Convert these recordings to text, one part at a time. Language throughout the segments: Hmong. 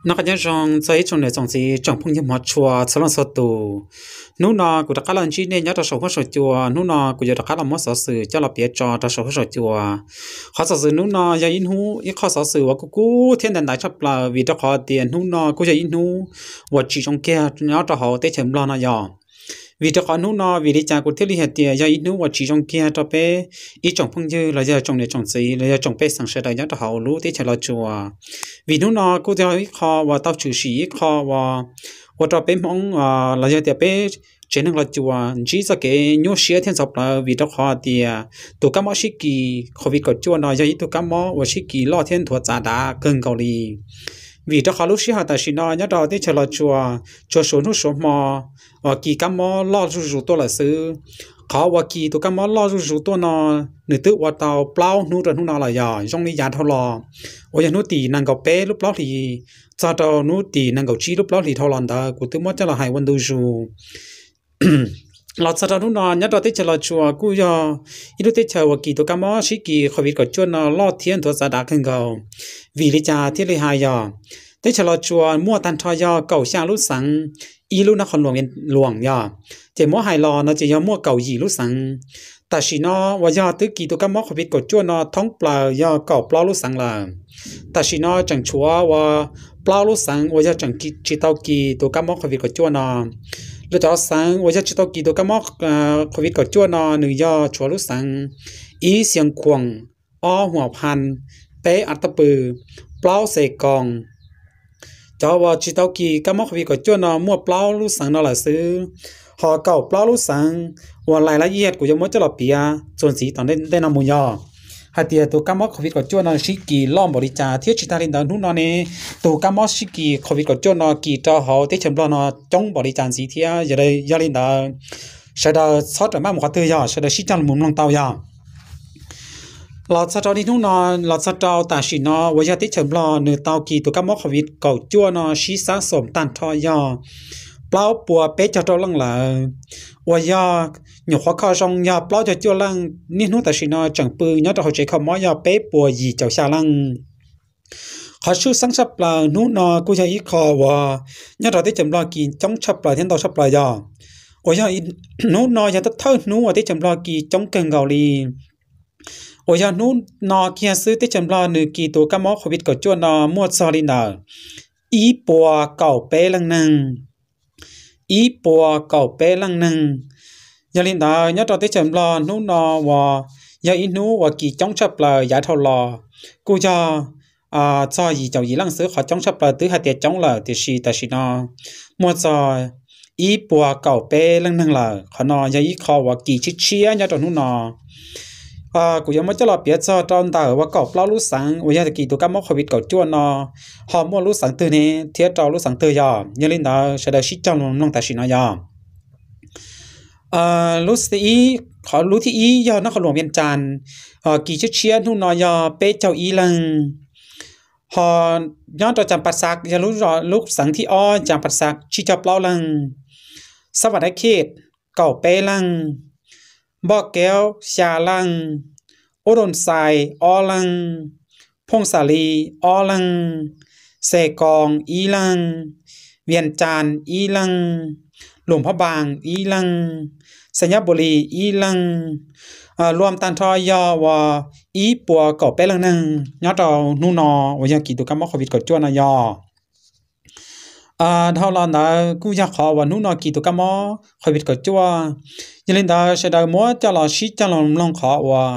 Noj qab nyob zoo txog ib tsoom niam tsoom txiv tsoom phooj ywg hmov tshua txhua leej txhua tus. Hnub no kuv rov qab los ntsib nej nyob rau saum huab saum cua. Hnub no kuv yuav rov qab los muab xov xwm coj los piav tso rau saum huab saum cua. Qhov xov xwm hnub no yog ib hnub ib qho xov xwm uas kuj kub thiab ntawv ntaiv tshaj plaws, vim rau qhov tias hnub no kuj yog ib hnub uas tsis zoo kiag nyob rau hauv teb chaws Nplog no yog vim rau qhov hnub no vim li cas kuv thiaj li hais tias yog ib hnub uas tsis zoo kiag rau peb ib tsoom phooj ywg los yog tsoom niam tsoom txiv los yog tsoom pej xeem sawv daws nyob rau hauv lub teb chaws Los Tsuas. Vim hnub no kuj yog ib qho uas tau tshwm sim ib qho uas ua rau peb Hmoob los yog tias peb tsev neeg Los Tsuas ntsib txoj kev nyuaj siab thiab ntxhov plawv, vim rau qhov tias tus kab mob sib kis COVID kaum cuaj no yog ib tug kab mob uas sib kis loj thiab nthuav txav dav kawg nkaus li. Vim rau qhov lub sij hawm tam sim no nyob rau teb chaws Los Tsuas tsuas suav hnub suav hmo uas kis kab mob loj zuj zus tuaj lawm xwb. Qhov uas kis tus kab mob loj zuj zus tuaj no nws twb ua tau plaub hnub rau hnub no lawm, yog zoo li yav dhau los uas yog hnub tim nees nkaum peb lub plaub hlis txog rau hnub tim nees nkaum tsib lub plaub hlis dhau los ntawd kuv twb muab coj los hais ua ntu zus. Los txog rau hnub no nyob rau teb chaws Los Tsuas kuj yog ib lub teb chaws uas kis tus kab mob sib kis COVID kaum cuaj no loj thiab nthuav txav dav kawg nkaus. Vim li cas thiaj li hais yog teb chaws Los Tsuas muaj tag nrho yog kaum xya lub xeev, ib lub nab qhov luam yog, ces muab hais los no ces yog muaj kaum yim lub xeev. Tam sim no uas yog twb kis tus kab mob COVID kaum cuaj no thoob plaws yog kaum plaub lub xeev lawm. Tam sim no tseem tshuav uas plaub lub xeev uas yog tseem tsis tau kis tus kab mob COVID kaum cuaj no. Lub cov xeev uas yog tsis tau kis tus kab mob COVID kaum cuaj no nws yog tshuav lub xeev ib Xiav Khuam, ob Huam Phas, peb Av Taj Pw, plaub Xes Koos. Cov uas tsis tau kis kab mob COVID kaum cuaj no muaj plaub lub xeev no lawm xwb, ho kaum plaub lub xeev uas lais lab iaj kuv yuav muab coj los piav txuas ntxiv tom ntej no mus yog hais tias tus kab mob COVID kaum cuaj no sib kis loj npaum li cas, thiab tsis tag li ntawd hnub no ne tus kab mob sib kis COVID kaum cuaj no kis rau hauv teb chaws Nplog no coob npaum li cas ntxiv thiab. Yog li ntawd sawv daws txhob rawm maj mus qhov twg, yog sawv daws sib cog lus mus mloog tau yog los txog rau niaj hnub no, los txog rau tam sim no uas yog teb chaws Nplog nws tau kis tus kab mob COVID kaum cuaj no sib xab xoom tag nrho yog plaub puas peb caug rau leej lawm, uas yog nyuam qhuav kho zoo yog plaub caug cuaj leej. Niaj hnub tam sim no tseem pw nyob rau hauv tsev kho mob yog peb puas yim caum xya leej. Qhov tshwj xeeb tshaj plaws hnub no kuj yog ib qho uas nyob rau teb chaws Nplog kis coob tshaj plaws thiab ntau tshaj plaws yog uas yog hnub no yog thawj hnub uas teb chaws Nplog kis coob kawg nkaus li, uas yog hnub no kiag xwb teb chaws Nplog nws kis tus kab mob COVID kaum cuaj no muaj txog li ntawm ib puas kaum peb leej neeg. Ib puas kaum peb leej neeg. Yog li ntawd nyob rau teb chaws Nplog hnub no uas yog ib hnub uas kis coob tshaj plaws yav dhau los kuj yog txog yim caum yim leej xwb, qhov coob tshaj plaws twb hais tias coob lawm tiam sis tam sim no muaj txog ib puas kaum peb leej neeg lawm. Qhov no yog ib qho uas kis tshiab tshiab nyob rau hnub no. Kuv yuav muab coj los piav txog rau ntawm uas kaum plaub lub xeev uas yog kis tus kab mob COVID kaum cuaj no ho muaj lub xeev twg ne thiab rau lub xeev twg yog. Yog li ntawd sawv daws sib cog lus mloog tam sim no yog lub thib ib yog nab qhov luam Vias Cas, kis tshiab tshiab hnub no yog peb caug ib leeg. Ho nyob rau Cas Pas Xas yog lub xeev thib ob, Cas Pas Xas tsib caug plaub leeg, Xab Vas Nab Khej kaum peb leeg, Npoj Keub xya leej, Ub Doos Xais ob leeg, Phooj Xas Lis ob leeg, Xes Koos ib leeg, Vias Cas ib leeg, Luam Phob Npas ib leeg, Xais Nyab Npus Lis ib leeg. Luam tag nrho yog uas ib puas kaum peb leej neeg nyob rau hnub no uas yog kis tus kab mob COVID kaum cuaj no yog. Dhau los ntawd kuj yog qhov uas hnub no kis tus kab mob COVID kaum cuaj. Yog li ntawd sawv daws muab coj los sib cog lus mloog qhov uas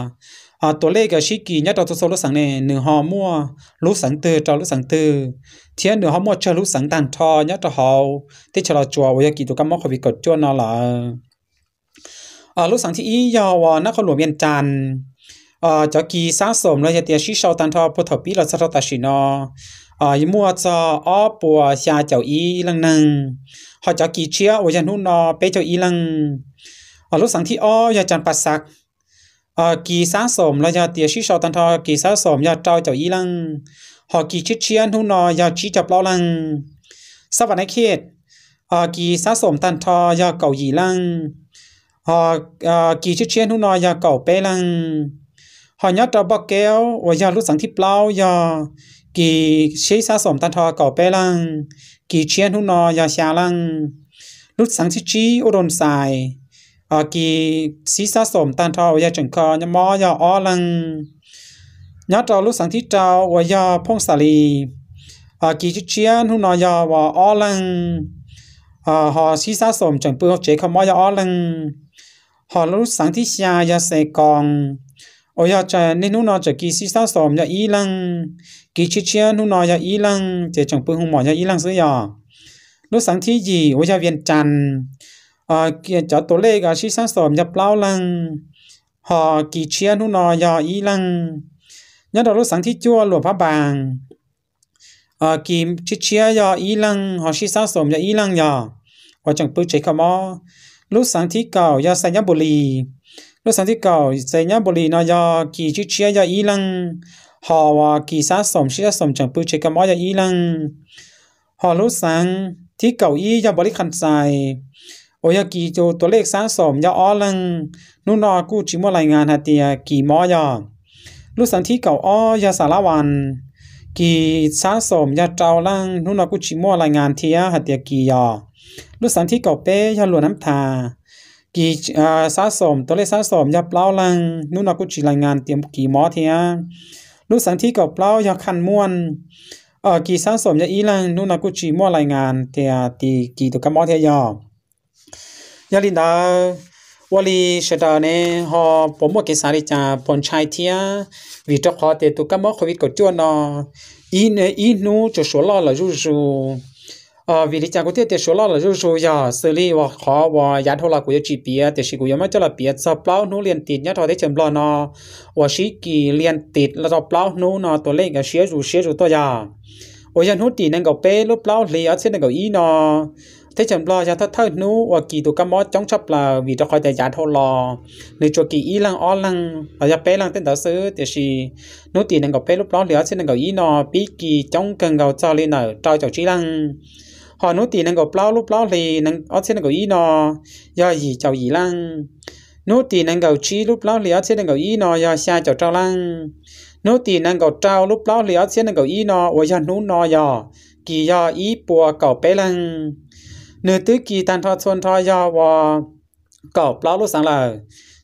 tus lej kws sib kis nyob rau txhua txhua lub xeev ne nws ho muaj lub xeev twg rau lub xeev twg, thiab nws ho muaj tsawg lub xeev tag nrho nyob rau hauv teb chaws Los Tsuas uas yog kis tus kab mob COVID kaum cuaj no lawm. Lub xeev thib ib yog uas nab qhov luam Vias Cas, cov kis xab xoom los yog tias sib sau tag nrho puag thaum pib los txog rau tam sim no muaj txog ob puas xya caum ib leej neeg, ho cov kis tshiab uas yog hnub no peb caug ib leeg. Lub xeev thib ob yog Cas Pas Xas, kis xab xoom los yog tias sib sau tag nrho kis xab xoom yog rau caum ib leej, ho kis tshiab tshiab hnub no yog tsib caug plaub leej. Xab Vas Nab Khej, kis xab xoom tag nrho yog kaum yim leej, ho kis tshiab tshiab hnub no yog kaum peb leej. Ho nyob rau Npoj Keub uas yog lub xeev thib plaub yog kis sib sab xoom tag nrho kaum peb leeg, kis tshiab hnub no yog xya leej. Lub xeev thib tsib ua doos xais, kis sib sab xoom tag nrho uas yog tseem kho mob yog ob leeg. Nyob rau lub xeev thib rau uas yog phooj xas lis, kis tshiab tshiab hnub no yog uas ob leeg, ho sib sab xoom tseem pw tsev kho mob yog ob leeg. Ho lub xeev thib xya yog xes koos, uas yog niaj hnub no tseem kis sib sab xoom yog ib leeg, kis tshiab tshiab hnub no yog ib leeg ces tseem pw hu mom yog ib leeg xwb yog. Lub xeev thib yim uas yog vias cas, cov tus lej sib sab xoom yog plaub leeg, ho kis tshiab hnub no yog ib leeg. Nyob rau lub xeev thib cuaj luam phab npas, kis tshiab tshiab yog ib leeg ho sib sab xoom yog ib leeg yog uas tseem pw tsev kho mob. Lub xeev thib kaum yog xais nyab npus lis. Lub xeev thib kaum xais nyab npus lis no yog kis tshiab tshiab yog ib leeg, ho uas kis sab xoom sib sab xoom tseem pw tsev kho mob yog ib leeg. Ho lub xeev thib kaum ib yog npaus li khas xais, uas yog kis tus lej sab xoom yog ob leeg, hnub no kuj tsis muaj lais ngas hais tias kis mob yog. Lub xeev thib kaum ob yog xas lab vas, kis sab xoom yog rau leej, hnub no kuj tsis muaj lais ngas thiab hais tias kis yog. Lub xeev thib kaum peb yog luam nab thas, kis sab xoom tus lej sab xoom yog plaub leeg, hnub no kuj tsis lais ngas tias kis mob thiab. Lub xeev thib kaum plaub yog khas muaj, kis sab xoom yog ib leeg, hnub no kuj tsis muaj lais ngas tias kis tus kab mob thiab yog. Yog li ntawd, ua li sawv daws ne ho puas muaj kev xav li cas puas ntshai thiab, vim rau qhov tias tus kab mob covid kaum cuaj no ib hnub tsuas suav loj lawm zuj zus. Vim li cas kuv thiaj tias suav loj lawm zuj zus yog xws li uas qhov uas yav dhau los kuv yuav tsis piav tiam sis kuv yuav muab coj los piav txog plaub hnub liaj tim nyob rau teb chaws Nplog no uas sib kis liaj tim los rau plaub hnub no tus lej nkawd siab zus siab zus tuaj yog. Uas yog hnub tim nees nkaum peb lub plaub hlis ob txhiab nees nkaum ib no, teb chaws Nplog yog thawj thawj hnub uas kis tus kab mob coob tshaj plaws vim rau qhov tias yav dhau los nws tsuas kis ib leeg ob leeg los yog peb leeg tej ntawd xwb, tiam sis hnub tim nees nkaum peb lub plaub hlis ob txhiab nees nkaum ib no pib kis coob kawg nkaus txog li ntawm rau caum tsib leeg. Ho hnub tim nees nkaum plaub lub plaub hlis ob txhiab nees nkaum ib no yog yim caum yim leej. Hnub tim nees nkaum tsib lub plaub hlis ob txhiab nees nkaum ib no yog xya caum rau leej. Hnub tim nees nkaum rau lub plaub hlis ob txhiab nees nkaum ib no uas yog hnub no yog kis yog ib puas kaum peb leeg. Nws twb kis tag nrho txhua nrho yog uas kaum plaub lub xeev lawm.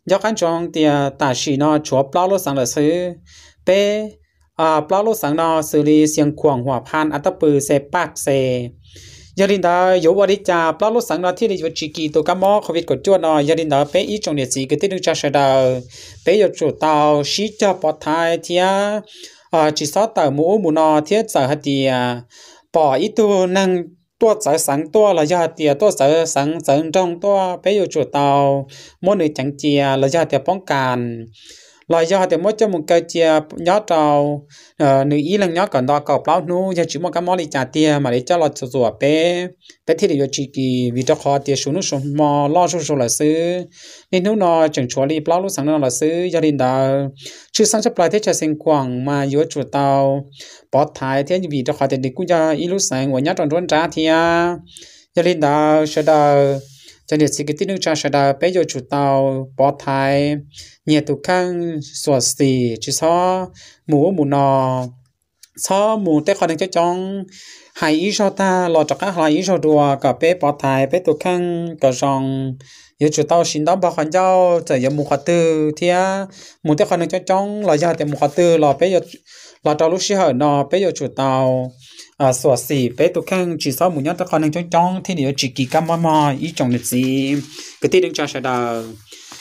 Nco qab ntsoov tias tam sim no tshuav plaub lub xeev lawm xwb. Peb plaub lub xeev no xws li Xiav Khuam, Huam Phas, Av Tab Pw, Xes Paj, Xes. Yog li ntawd yuav ua li cas plaub lub xeev no thiaj li yuav tsis kis tus kab mob covid kaum cuaj no? Yog li ntawd peb ib tsoom niam txiv kwv tij neej tsa sawv daws, peb yuav tsum tau sib cog pov thaiv thiab tsis txhob tawm mus ub mus no thiab txawm hais tias pom ib tug neeg tuaj txawv xeev tuaj los yog hais tias tuaj txawv xeev txawv nroog tuaj, peb yuav tsum tau muab nws ceev cia los yog hais tias poob kas, los yog hais tias muab coj mus kaw cia nyob rau nws ib leeg nyob kom nto kaum plaub hnub, yog tsis muaj kab mob li cas tiag mam li coj los txuam peb, peb thiaj li yuav tsis kis, vim rau qhov tias suav hnub suav hmo loj zuj zus lawm xwb. Niaj hnub no tseem tshuav li plaub lub xeev no lawm xwb. Yog li ntawd, tshwj xeeb tshaj plaws teb chaws Xiav Khuam mas yuav tsum tau pov thaiv thiab, vim rau qhov tias nws kuj yog ib lub xeev uas nyob rau nruab nrab thiab. Yog li ntawd sawv daws, cov niam txiv kwv tij neej tsa sawv daws, peb yuav tsum tau pov thaiv, nyias tus kheej xuam xim, tsis txhob mus ub mus no, txhob mus tej qhov neeg coob coob, hais ib zaug tag los rov qab hais ib zaug dua kom peb pov thaiv peb tus kheej kom zoo. Yuav tsum tau siv ntaub npog qhov ncauj txawm yuav mus qhov twg thiab mus tej qhov neeg coob coob los yog tias mus qhov twg los peb, los rau lub sij hawm no peb yuav tsum tau xuam xim peb tus kheej tsis txhob mus nyob tej qhov neeg coob coob thiaj li yuav tsis kis kab mob mog ib tsoom niam txiv kwv tij neej tsa sawv daws.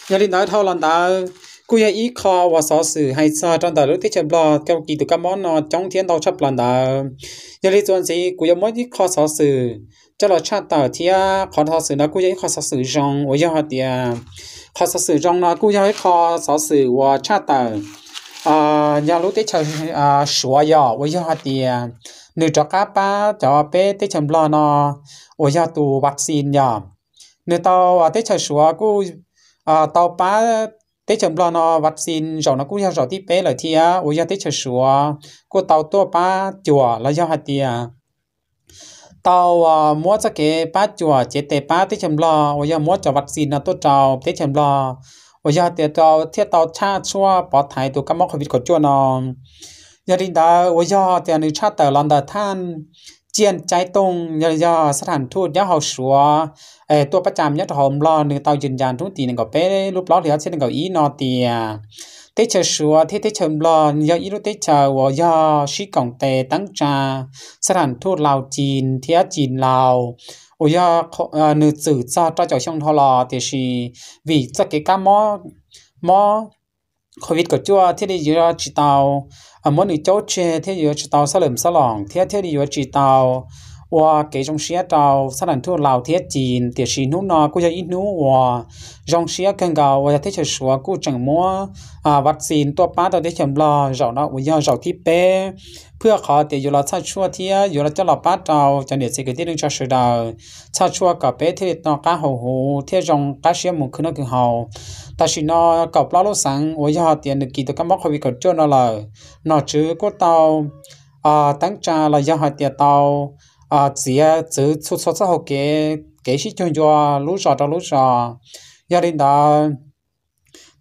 Yog li ntawd dhau los ntawd kuj yog ib qho uas xov xwm hais txog rau ntawm lub teb chaws Nplog kis tus kab mob no coob thiab ntau tshaj plaws ntawd. Yog li txuas ntxiv kuv yuav muab ib qho xov xwm coj los tshaj tawm thiab qhov xov xwm no kuj yog ib qho xov xwm zoo uas yog hais tias, qhov xov xwm zoo no kuj yog ib qho xov xwm uas tshaj tawm yog lub teb chaws Suav yom, uas yog hais tias nws rov qab pab cov peb teb chaws Nplog no uas yog tus vaccine yom. Nws tau, teb chaws Suav kuj tau pab teb chaws Nplog no vaccine zaum no kuj yog zaum thib peb lawm thiab uas yog teb chaws Suav kuj tau tuaj pab cuam los yog hais tias tau muab txoj kev pab cuam cev tes pab teb chaws Nplog uas yog muab cov vaccine no tuaj rau teb chaws Nplog uas yog tias tau thiaj tau tshaj tshuaj pov thaiv tus kab mob covid kaum cuaj no. Yog li ntawd uas yog tias nws tshaj tawm los ntawm thaj ciaj caib tooj, yog, yog xab tham thuj nyob hauv Suav, es tuaj pab cas nyob rau hauv Nplog, nws tau yws yas hnub tim nees nkaum peb lub plaub hlis ob txhiab nees nkaum ib no tias teb chaws Suav thiab teb chaws Nplog yog ib lub teb chaws uas yog sib koom tes teeb tsa xab tham thuj Laus Cim thiab Cim Laus uas yog nws txwm txog rau caum xyoo dhau los, tiam sis vim txoj kev kab mob, mob COVID kaum cuaj thiaj li yuav tsis tau muab nws caub tseg thiab yuav tsis tau xab lwm xab loos thiab thiaj li yuav tsis tau ua kev zoo siab rau xab tham thuj Laus thiab Cim. Tiam sis hnub no kuj yog ib hnub uas zoo siab kawg nkaus uas yog teb chaws Suav kuj tseem muab vaccine tuaj pab rau teb chaws Nplog zaum no uas yog zaum thib peb, phwj qhov tias yuav los txhaj tshuaj thiab yuav los coj los pab rau cov niam txiv kwv tij neej tsa sawv daws, txhaj tshuaj kom peb thiaj li tau qab haus huv thiab zoo qab siab mus khwv noj khwv haus. Tam sim no kaum plaub lub xeev uas yog tias nws kis tus kab mob COVID kaum cuaj no lawm, nom tswv kuj tau teeb tsa los yog hais tias tau txiav txwv txhua txhua txoj hau kev, kev sib cuag ncua lub zos rau lub zos. Yog li ntawd,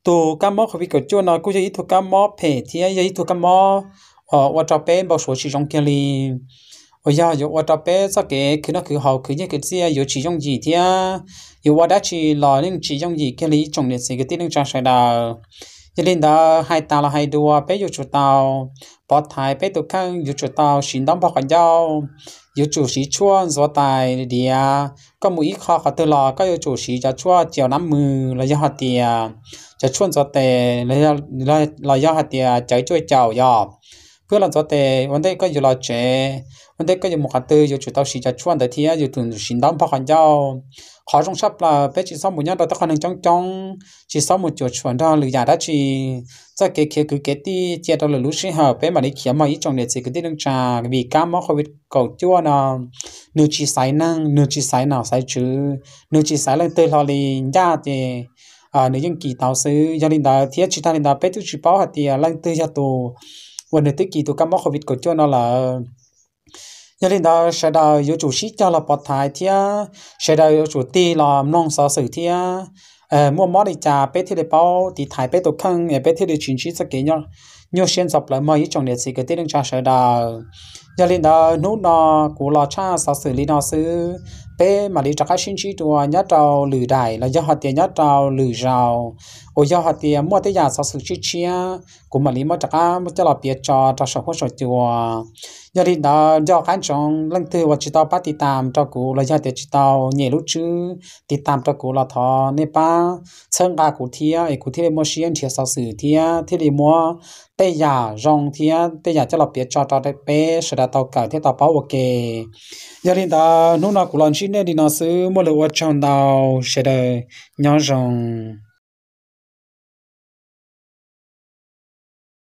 tus kab mob COVID kaum cuaj no kuj yog ib tug kab mob phem thiab yog ib tug kab mob uas ua rau peb npau suav tsis zoo kiag li, uas yog yuav ua rau peb txoj kev khwv noj khwv haus khwv nyiaj khwv txiaj yuav tsis yooj yim thiab yuav ua dab tsi los yeej tsis yooj yim kiag li ib tsoom niam txiv kwv tij neej tsa sawv daws. Yog li ntawd hais tas los hais dua, peb yuav tsum tau pov thaiv peb tus kheej, yuav tsum tau siv ntaub npog qhov ncauj, yuav tsum siv tshuaj ntxuav tais diav. Koj mus ib qho qhov twg los koj yuav tsum siv cov tshuaj ciaus nab mws los yog hais tias cov tshuaj ntxuav tes los yog hais tias cawv cuaj caum yog. Phwj los ntxuav tes ua ntej koj yuav los tsev, ua ntej koj yuav mus qhov twg yuav tsum tau siv cov tshuaj ntawd thiab yuav tsum siv ntaub npog qhov ncauj. Qhov zoo tshaj plaws peb tsis txhob mus nyob rau tej qhov neeg coob coob, tsis txhob mus cuam tshuam nrog lwm yam dab tsi. Txoj kev khiav kwv kev tij cia rau lwm lub sij hawm, peb mam li khiav mog ib tsoom niam txiv kwv tij neej tsa, vim kab mob COVID kaum cuaj no nws tsis xaiv neeg, nws tsis xaiv nom xaiv tswv, nws tsis xaiv leej twg hlo li, ncaj ces nws yeej kis tau xwb. Yog li ntawd thiab tsis tag li ntawd peb twb tsis paub hais tias leej twg yog tus uas nws twb kis tus kab mob COVID kaum cuaj no lawm. Yog li ntawd sawv daws yuav tsum sib cog los pov thaiv thiab sawv daws yuav tsum tig los mloog xov xwm thiab muaj mob li cas peb thiaj li paub tiv thaiv peb tus kheej es peb thiaj li tsis ntsib txoj kev nyuaj siab ntxhov plawv mog ib tsoom niam txiv kwv tij neej tsa sawv daws. Yog li ntawd hnub no kuv los tshaj xov xwm li no xwb, peb mam li rov qab sib ntsib dua nyob rau lwm daim los yog hais tias nyob rau lwm zaus uas yog hais tias muaj tej yam xov xwm tshiab tshiab kuv mam li muab rov qab muab coj los piav tso rau saum huab saum cua. Yog li ntawd nco qab ntsoov leej twg uas tsis tau pab tiv tam rau kuv los yog tias tsis tau nyem lub tswb tiv tam rau kuv los thov nej pab txhawb nqa kuv thiab es kuv thiaj li muaj siab nrhiav xov xwm thiab thiaj li muab tej yam zoo thiab tej yam coj los piav tso rau peb sawv daws tau kawm thiab tau paub ua ke. Yog li ntawd hnub no kuv los ntsib nej li no xwb, muaj lus ua tsaug ntau, sawv daws nyob zoo.